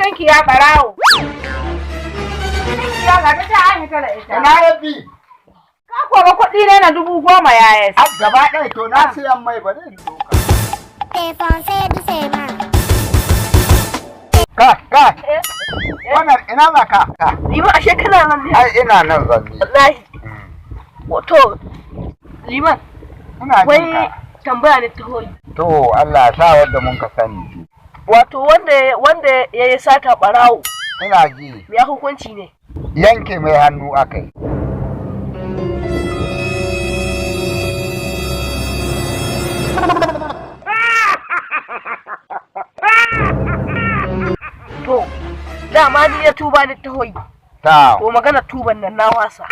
Tunkiya barawo. Tunkiya ga ta an hita da ita. Ina ya bi? Ka kora kuɗi na 10,000 ya yi. A gaba ɗaya to na siyan mai bari in doka. Défoncé doucement. Ka, ka, wannan ina za ka? Ka. Liman, ashe kana nan ne? Ai ina nan zanne. Wallahi. Wato Liman, Ina jin wai ka. tambaya ne ta hoyi. To Allah ya sa wadda mun ka sani. Wato wanda ya yi sata barawo, Ina ji. ya hukunci ne? Yanke mai hannu akai. To dama ni ya tuba ni ta hoyi. Ta. To magana tuban nan na wasa.